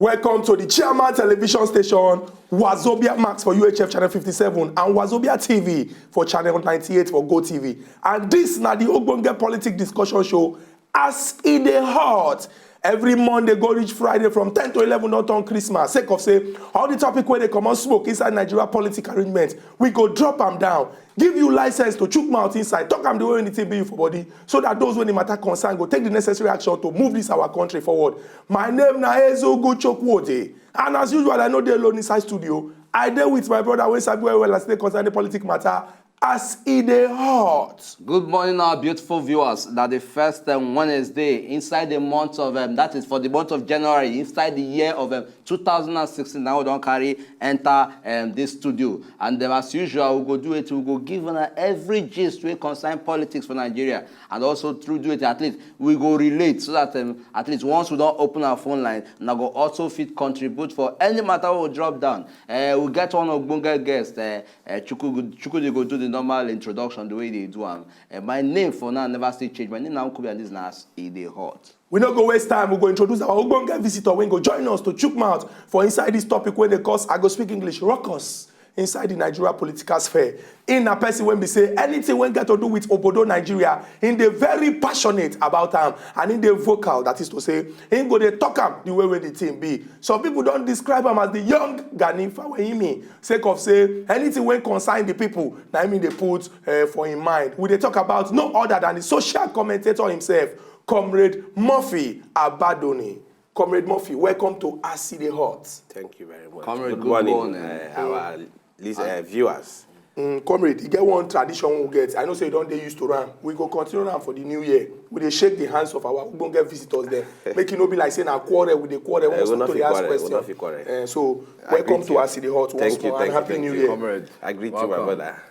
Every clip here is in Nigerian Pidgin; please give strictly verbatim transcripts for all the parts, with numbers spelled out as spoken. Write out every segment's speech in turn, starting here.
Welcome to the Chairman Television Station, Wazobia Max for U H F Channel fifty-seven and Wazobia T V for Channel ninety-eight for Go T V. And this na the Ogbonge Politic Discussion Show as e dey hot. Every Monday go reach Friday from ten to eleven don turn Christmas, sake of say all the topic wey dey comot smoke inside Nigeria politic arrangement, we go drop am down, give you license to chook mouth inside, talk am the way wey the thing be you for body, so that those wey the matter concern go take the necessary action to move this our country forward. My name na Ezeogo Chukwuode, and as usual, I no dey alone inside studio. I dey with my brother wey sabi well well as e dey concern the politic matter as e dey hot. Good morning, our beautiful viewers. That the first um, Wednesday inside the month of um, that is for the month of January, inside the year of um, two thousand and sixteen. Now we don carry enter um, this studio, and um, as usual, we go do it. We go give una every gist wey concern politics for Nigeria, and also through do it at least we go relate so that um, at least once we don open our phone line, una go also fit contribute for any matter wey we drop down. Uh, we get one ogbonge guest. Uh, uh, Chukwudi go do the normal introduction the way they do am. Uh, my name for now never still change. My name na Nkubi, and this na as e dey hot. We no go waste time, we go introduce our ogbonge visitor wey go join us to chook mouth for inside this topic wey dey cause, I go speak English, ruckus inside the Nigeria political sphere. He na person wey be say anything wey get to do with obodo Nigeria, he dey very passionate about am, and he dey vocal, that is to say, he go dey talk am the way wey the thing be. Some people don describe am as the young Gani Fawehinmi, sake of say anything wey concern the people, na him he dey put uh, for him mind. We dey talk about no other than the social commentator himself, Comrade Murphy Abadoni. Comrade Murphy, welcome to As E Dey Hot. Thank you very much. Comrade, Good good morning, morning. Uh, our lis- uh, viewers. Mm, comrade, e get one tradition we get. I know say you don dey used to am. We go continue am for the new year. We dey shake the hands of our ogbonge visitors dem. Make e no be like say na quarrel we dey quarrel. We Eh, we wan no to fit dey ask quarrel, we question. no fit quarrel. Eh, so I welcome greet to you. As E Dey Hot once Thank you, more thank and you, happy thank new you. year. Comrade, I greet you, my welcome. Brother.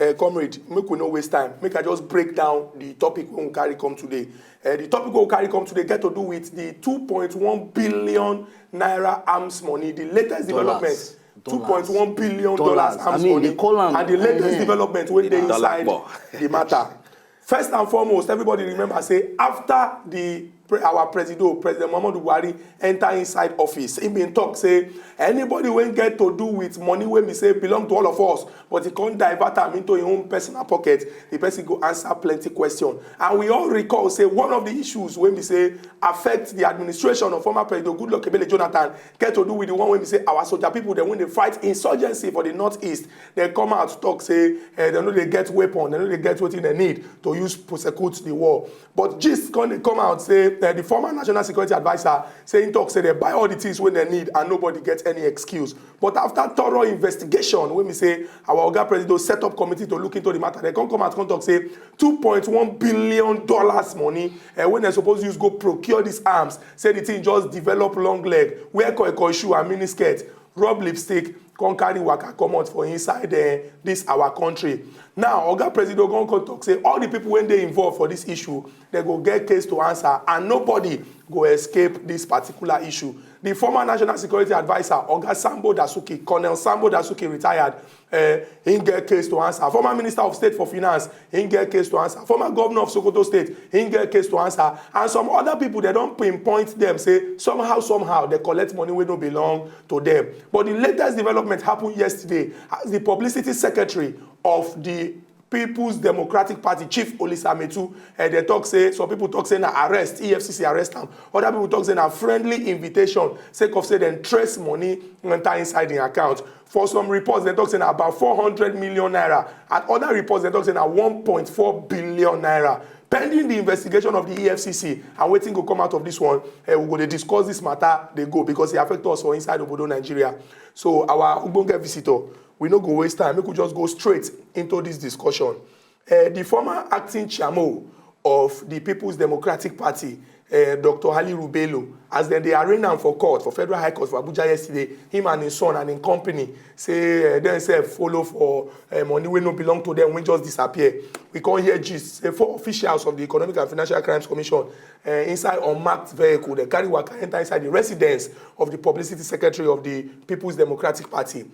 Uh, comrade, make we no waste time. Make I just break down the topic wey we carry come today. Uh, the topic wey we carry come today get to do with the two point one billion naira arms money, the latest development. Dollars. Two point one billion Dollars. dollars I arms mean, money, they call am, and the latest eh, development wey dey Dollar inside more. The matter. First and foremost, everybody remember say after the pre- our presido, President Muhammadu Buhari, enter inside office, he been talk say anybody wey get to do with money wey be say belong to all of us, but he come divert am into him own personal pocket, the person go answer plenty question. And we all recall say one of the issues wey be say affect the administration of former President Goodluck Ebele Jonathan get to do with the one wey be say our soldier people dem wey dey fight insurgency for the northeast, dem come out talk say eh, dem no dey get weapon, dem no dey get wetin dem need to use prosecute the war. But gist come dey come out say eh, the former national security adviser say he talk say dem buy all the things wey dem need and nobody get any excuse. But after thorough investigation wey be say our oga president set up committee to look into the matter, dem come come out come talk say two point one billion dollars money eh, wey dem suppose use go procure these arms, say the thing just develop long leg, wear koi koi shoe and mini skirt, rub lipstick, come carry waka comot for inside eh, this our country. Now oga president come come talk say all the people wey dey involved for this issue, dem go get case to answer and nobody go escape this particular issue. The former national security adviser, oga Sambo Dasuki, Colonel Sambo Dasuki, retired, uh, he get case to answer. Former minister of state for finance, he get case to answer. Former governor of Sokoto state, he get case to answer. And some other people, dem don pinpoint them say somehow somehow dem collect money wey no belong to them. But the latest development happen yesterday as the publicity secretary of the People's Democratic Party, Chief Olisa Metu, eh, dem talk say some people talk say na arrest, E F C C arrest am. Other people talk say na friendly invitation, sake of say dem trace money enter inside im account. For some reports, dem talk say na about four hundred million naira, and other reports dem talk say na one point four billion naira. Pending the investigation of the E F C C and wetin go come out of this one, eh, we go dey discuss this matter dey go because e affect us for inside obodo Nigeria. So our ogbonge visitor, we no go waste time, make we just go straight into this discussion. Eh, the former acting chairman of the People's Democratic Party, uh, Doctor Haliru Bello, as dem dey arraign am for court for Federal High Court for Abuja yesterday, him and him son and him company say uh, dem sef follow for uh, money wey no belong to them, wey just disappear. We come hear gist say four officials of the Economic and Financial Crimes Commission uh, inside unmarked vehicle, they carry waka enter inside the residence of the publicity secretary of the People's Democratic Party. Uh,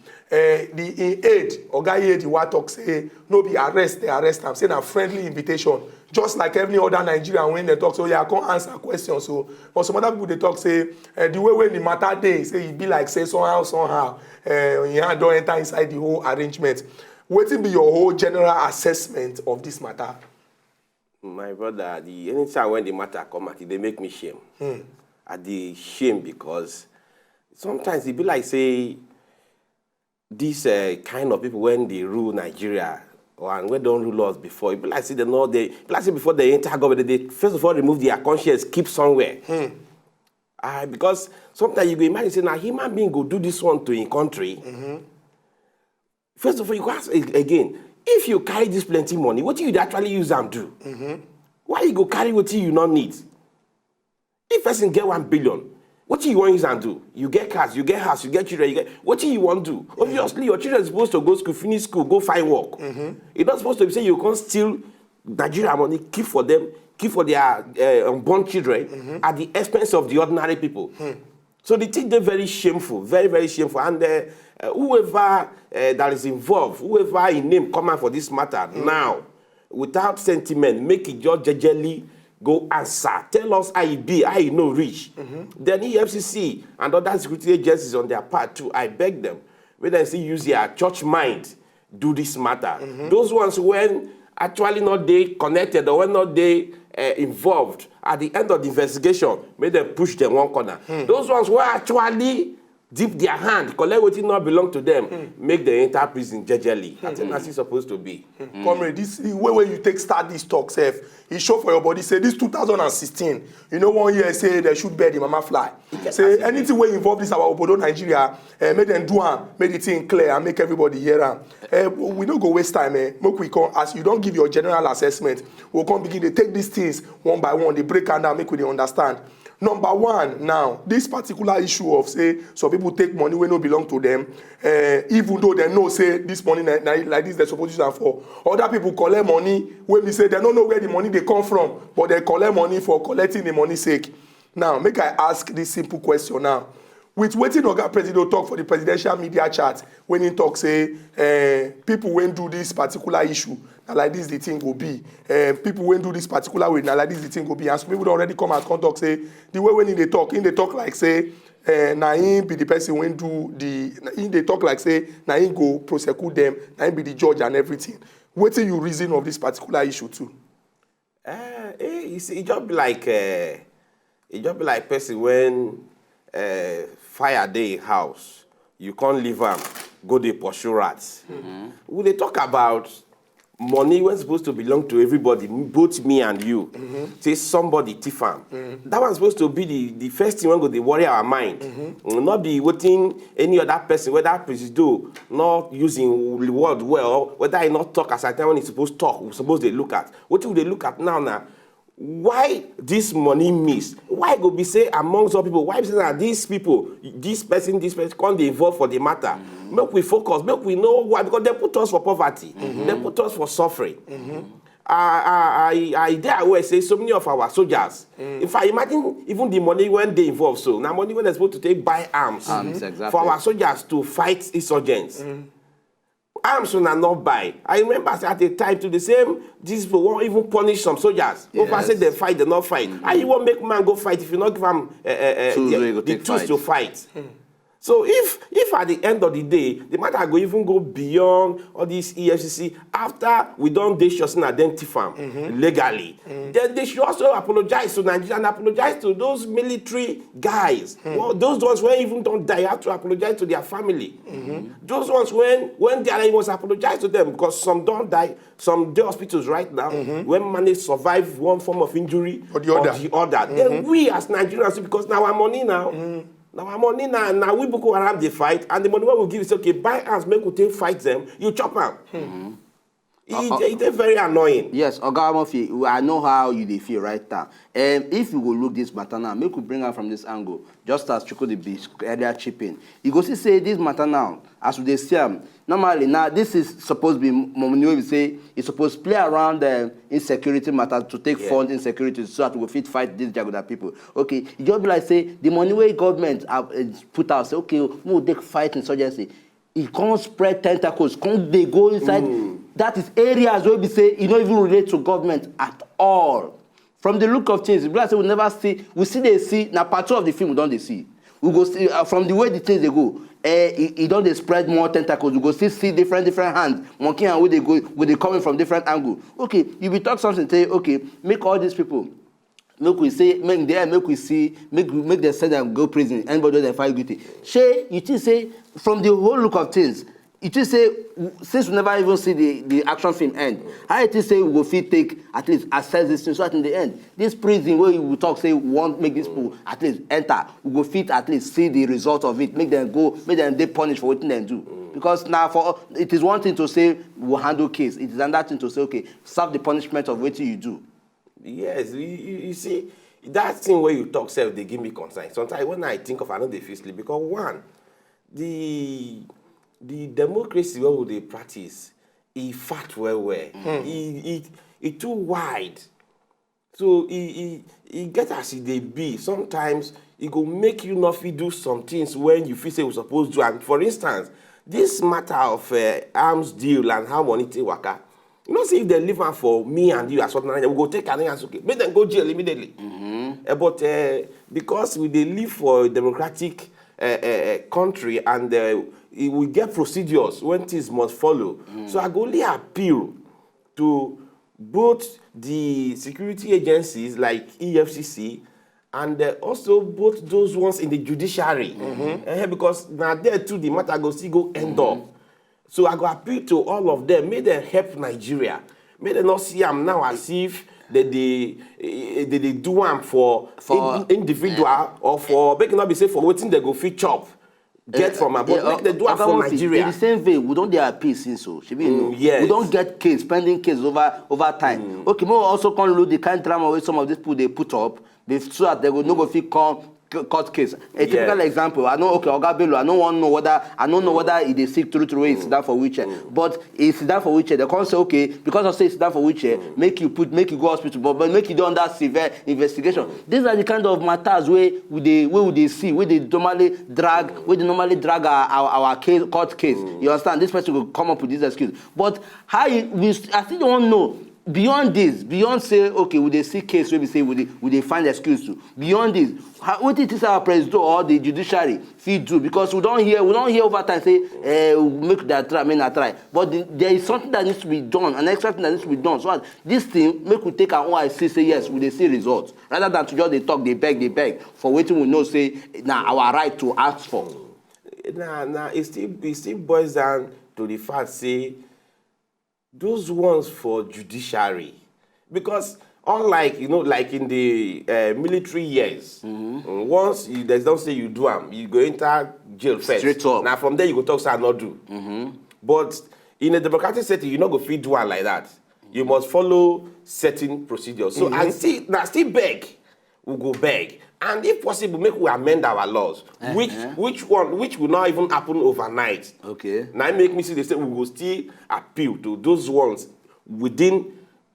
the in aid, Oga Yediwa talk say no be arrest they arrest am, say na friendly invitation. Just like every other Nigerian, when they talk, so yeah, I come answer questions. So, but some other people they talk say uh, the way when the matter dey, say e be like say somehow somehow uh, you don enter inside the whole arrangement. Wetin be your whole general assessment of this matter? My brother, the anytime when the matter come out, e dey make me shame. I dey shame because sometimes e be like say this uh, kind of people when they rule Nigeria or and when don't rule us before, e be like say they know they be like say before they enter government, they first of all remove their conscience, keep somewhere. Ah, because sometimes you go imagine say na human being go do this one to him country. First of all, you go ask a- again, if you carry this plenty money, what you dey actually use am do? Why you go carry what you not need? If person get one billion, what you want use am do? You get cars, you get house, you get children, you get what you want do? Obviously, your children are supposed to go school, finish school, go find work. It's not supposed to be say you can't steal Nigeria money, keep for them, keep for their uh, unborn children at the expense of the ordinary people. So the thing dey very shameful, very very shameful, and uh, uh, whoever uh, that is involved, whoever in name come out for this matter now, without sentiment, make it just jejely go answer. Tell us how e be, how e no reach. Then E F C C and other security agencies on their part too, I beg them, when they say use their church mind, do this matter. Those ones when actually not they connected or when not they uh, involved at the end of the investigation, make them push them one corner. Those ones where actually dip their hand, collect wetin not belong to them, make them enter prison jejely. I think that's it supposed to be. Comrade, this the way wey you take start this talk sef, e show for your body say this two thousand and sixteen, you know, one year say they should bury the mama fly. Say anything wey involve this our obodo Nigeria, eh, make dem do am, make the thing clear and make everybody hear am. Eh, we no go waste time. Eh, make we come as you don give your general assessment, we come begin dey take these things one by one, dey break am down, make we dey understand. Number one, now this particular issue of say some people take money wey no belong to them, uh, even though they know say this money na, na like this they suppose use am for. Other people collect money wey be say they no know where the money dey come from, but they collect money for collecting the money sake. Now, make I ask this simple question now. With wetin Oga Presido talk for the presidential media chat, when he talk say uh, people wey do this particular issue, na like this the thing go be. Uh, people wey do this particular way, na like this the thing go be. And some people don already come out come talk say the way when he dey talk, he dey talk like say uh, na him be the person wey do the, na him dey talk like say na him go prosecute them, na him be the judge and everything. Wetin you reason of this particular issue too? Uh, eh, you see, it just be like uh, it just be like person when uh, fire dey house, you can't leave am, go dey pursue rats. We dey talk about money wey suppose to belong to everybody, both me and you. Say somebody thief am. That one suppose to be the the first thing wey go dey worry our mind. Not be wetin any other person, whether presido not using word well, whether he not talk as I tell when he suppose talk, we suppose dey look at. Wetin we dey look at now na why this money miss? Why go be say amongst all people, why be say na these people, this person, this person come dey involve for the matter? Make we focus, make we know why, because they put us for poverty, they put us for suffering. I I I I dey aware say so many of our soldiers. In fact, imagine even the money when they involve, so na money when they supposed to take buy arms Arms, exactly. for our soldiers to fight insurgents. Arms una not buy. I remember say at a time to the same, these people won't even punish some soldiers. Over Yes. Say they fight, they not fight. How you won't make man go fight if you not give him uh, uh, uh, Tools the, wey go the take tools fight. To fight? So if if at the end of the day the matter go even go beyond all this E F C C, after we don dey sure say na dem thief am legally, then they should also apologize to Nigeria and apologize to those military guys. Well, those ones wey even don die have to apologize to their family. Those ones when when they are, you must apologize to them because some don die, some dey hospitals right now when manage survive one form of injury Or the other. The other. Then we as Nigerians, because na our money now. Na our money now. Now we Boko Haram dey fight, and the money wey we give is okay. Buy arms, make we take fight them. You chop am. E dey e dey very annoying. Yes, Oga Murphy, I know how you dey feel right now. Um, if you go look this matter now, make we bring am from this angle. Just as Chukwudi be earlier chipping, you go see say this matter now, as we dey see am, normally now this is supposed to be money wey be say e suppose play around um, insecurity matter to take fund insecurity so that we go fit fight these jaguda people. Okay, e just be like say the money wey government have uh, put out say okay, we go take fight insurgency. E come spread tentacles, come dey go inside that is areas wey be say e no even relate to government at all. From the look of things, e be like say we never see, we still dey see, na part two of the film we don dey see. We go see uh, from the way the things dey go, eh, e, e don dey spread more tentacles. We go still see different different hands, monkey hand wey dey go, go dey coming from different angle. Okay, you be talk something say okay, make all these people make we say make dem make we see make we make dem send dem go prison, anybody wey dem find guilty. Shey you think say from the whole look of things, you think say since we never even see the the action film end, how you think say we go fit take at least assess this thing so that in the end this prison wey we talk say we wan make these people at least enter, we go fit at least see the result of it, make dem go, make dem dey punished for wetin dem do? Because na for it is one thing to say we handle case, it is another thing to say okay, serve the punishment of wetin you do. Yes, you, you, you see, that thing where you talk self, they give me concern. Sometimes when I think of, I know they feel sleep because one, the the democracy where we dey practice, e fat well well. Mm. E, e, e too wide. So e, e, e get as e dey be. Sometimes e go make you not fit do some things when you feel say we suppose do. And for instance, this matter of uh, arms deal and how money take waka, you know say if dem leave am for me and you as ordinary, we go take am and say okay, make dem go jail immediately. Mm-hmm. Uh, but uh, because we dey live for a democratic uh, uh, country and uh, we get procedures when things must follow. Mm. So I go only appeal to both the security agencies like E F C C and uh, also both those ones in the judiciary. Mm-hmm. Uh, because now there too the matter go still go end mm-hmm. up. So I go appeal to all of them, make them help Nigeria. Make them not see am now as if they dey they dey do am for, for in, individual uh, or for make e not be say for wetin they go fit chop. Get from am, but make dem do am for Nigeria. In the same vein, we don dey appeal since o, shebi you know. Yes. We don get case, pending case over over time. Okay, make we also come look the kind drama wey some of these people dey put up, so that they go no go fit come court case. A typical example, I know okay, Oga Bello, I no wan know whether I no know whether e dey sick true true wey e sit down for wheelchair, but e sit down for wheelchair, they come say okay, because of say e sit down for wheelchair, make you put make you go hospital, but but make you dey under severe investigation. These are the kind of matters wey we dey wey we dey see wey dey normally drag wey dey normally drag our our, our case, court case. You understand? This person go come up with this excuse, but how you we st- I still don't know beyond this, beyond say okay we dey see case wey be say we dey we dey find excuse to. Beyond this, how, wetin you think say our president or the judiciary fit do? Because we don hear we don hear over time say eh, make that try, make na try, but the, there is something that needs to be done, an extra thing that needs to be done, so that this thing make we take our own eye see say yes, we dey see results, rather than to just dey talk, dey beg, dey beg for wetin we know say na our right to ask for. Na na e still e still boils down to the fact say those ones for judiciary, because unlike you know like in the uh, military years, mm, once you they don't say you do am, you go enter jail first. Straight up. Now from there you go talk say I not do. But in a democratic setting, you no go fit do am like that. You must follow certain procedures. So I still na still beg we go beg, and if possible make we amend our laws, which which one which will not even happen overnight. Okay. Now make me see they say we go still appeal to those ones within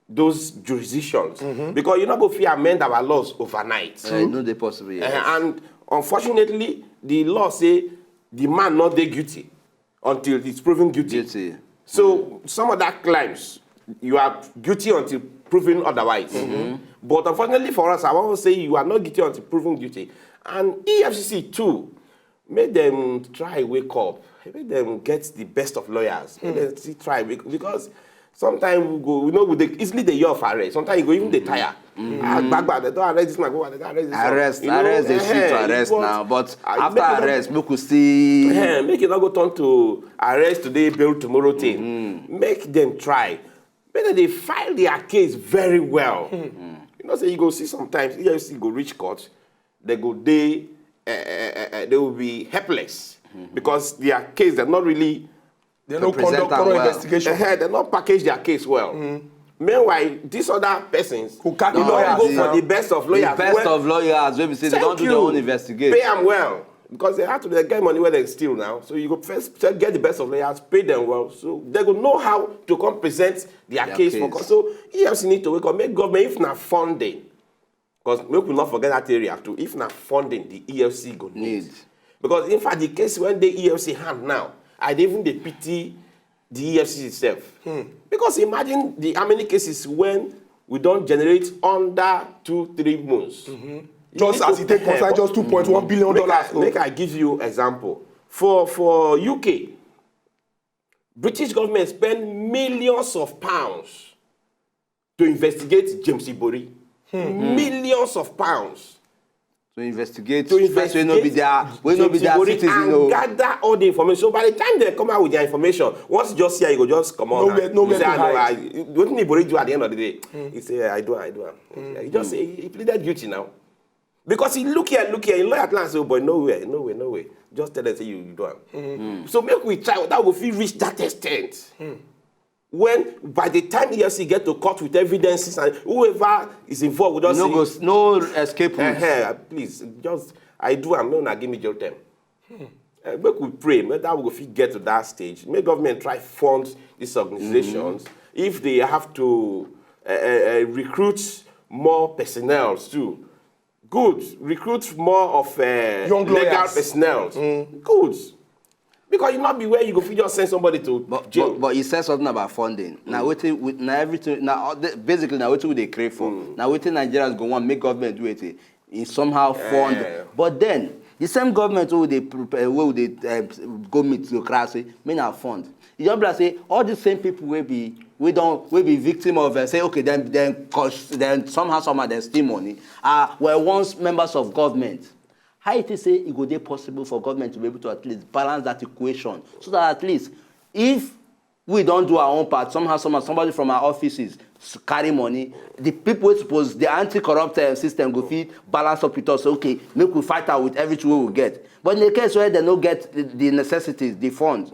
those jurisdictions, because you no go fit amend our laws overnight. Uh, no dey possible. Yes. Uh, and unfortunately the law say the man not dey guilty until he's proven guilty. Guilty. So some of that crimes, you are guilty until proven otherwise. But unfortunately for us, I want to say you are not guilty until proven guilty. And E F C C too, make them try wake up. Make them get the best of lawyers. Make them still try wake, because sometimes we go, we know we dey easily dey hear of arrest. Sometimes you go even dey tire. Ah, gbagba, they don't arrest this man, go they don't arrest this one. Arrest, you know, arrest dey sweet to eh, arrest but now, but ah, after make you no arrest, make we see. Eh, make e no go turn to arrest today, bail tomorrow thing. Make them try. Make dem dey file their case very well. You know say you go see sometimes E F C C go reach court, they go dey eh, eh, eh, eh, they will be helpless because their case dem not really They no Represent conduct am thorough well. investigation. Eh, they not package their case well. Meanwhile, these other persons Who carry don't lawyers, go yeah. for the best of lawyers. The best Well, of lawyers wey be say they thank don do you. their own investigate. Pay them well because they have to they get money where they steal now. So you go first first get the best of lawyers, pay them well, so they go know how to come present their, Their case, for case. court. So E F C need to wake up, make government if na funding, because make we not forget that area too. If na funding, the E F C go need. Need. Because in fact, the case when the E F C hand now, I dey even dey pity the E F C itself. Because imagine the how many cases when we don't generate under two three months. Just as it take concern just two point one billion Make I, dollars. make I give you example. For for U K, British government spend millions of pounds to investigate James Ibori. Millions of pounds. To investigate. To Person wey no be investigate their wey no be James their Ibori citizen and o. Gather all the information. By the time they come out with their information, once you just hear, you go just come on. Nowhere- nowhere You say, to "I know, hide. I, what did Ibori do at the end of the day?" He say, "I do, I do am." He just say he pleaded guilty now. Because he look here, look here, he look at land, say, "Oh boy, no way, no way, no way." Just tell them say you, you do am. So make we try that we fit reach that extent. When by the time E F C get to court with evidences and whoever is involved will just No say, go s- no escape route. Eh, eh, please, just I do am. No, na give me jail term. Eh, make we pray. Make that we go fit get to that stage. Make government try fund these organizations if they have to uh, uh, recruit more personnel too. Good, recruit more of uh, Young legal lawyers. Personnel. Good, because you not be where you go fit just send somebody to But, jail. but but you said something about funding. Now wetin we now everything now all the- basically now wetin we dey crave for. Now wetin Nigerians go want make government do it in somehow fund. Yeah. But then the same government wey we dey prepare wey we dey uh, go meet go cry say make na fund. E just be like say all the same people wey be wey don wey be victim of uh, say okay then then cause then somehow somehow dem steal money are were once members of government. How you think say e go dey possible for government to be able to at least balance that equation so that at least if we don do our own part somehow somehow somebody from our offices s- carry money, the people wey suppose the anti-corrupt uh, system go fit balance up with us, okay, make we fight am with everything wey we get. But in the case where dem no get the, the necessities, the funds,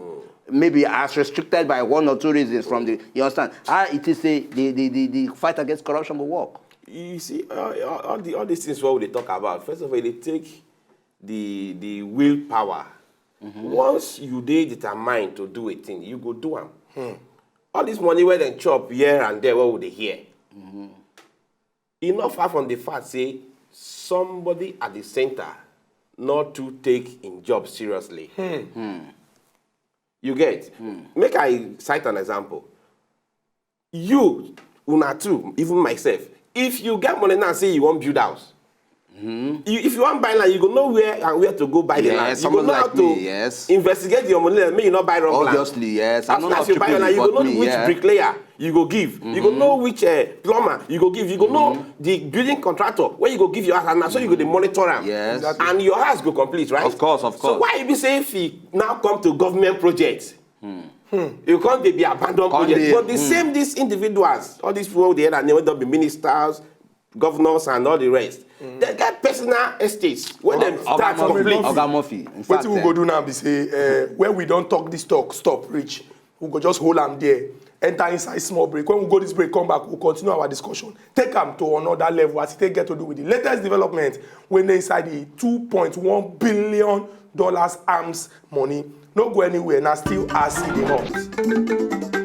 maybe as restricted by one or two reasons from the you understand how it is say the the the, the fight against corruption go work. You see, uh, all, all, the, all these things what we dey talk about. First of all, they take the the willpower. Once you dey determined to do a thing, you go do am. All this money where dem chop here and there, what would they hear? E not far from the fact say somebody at the center not to take in job seriously. You get? Make I cite an example. You, una too, even myself, if you get money now, say you wan build house. You, if you wan buy land, you go know where and where to go buy the Yes, land. You go someone know like how to me, yes. Investigate your money, make you not buy wrong land. Obviously, yes. I As know soon not as you buy people land, you go but know me, which yeah. Bricklayer you go give. You go know which uh, plumber you go give. You go know the building contractor where you go give your house, and na so you go dey monitor am. Yes. And your house go complete, right? Of course, of So course. Why e be say if e now come to government project, you come dey be abandoned Come project? dey, But the same these individuals, all these people wey dey head and name wey don be ministers, governors, and all the rest, they get personal estates where dem Oga start Murphy, complete. Oga Murphy. In fact, Wetin we eh, go do now be say uh, when we don talk this talk stop reach, we go just hold am there, enter inside small break. When we go this break, come back, we continue our discussion, take am to another level as e take get to do with the latest development wey dey inside the two point one billion dollars arms money. No go anywhere, na still R C dey hot.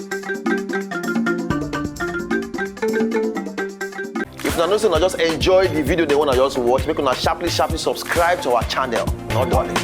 If una know say una just enjoy the video dem wey una just watch, make una sharply sharply subscribe to our channel. No dulling.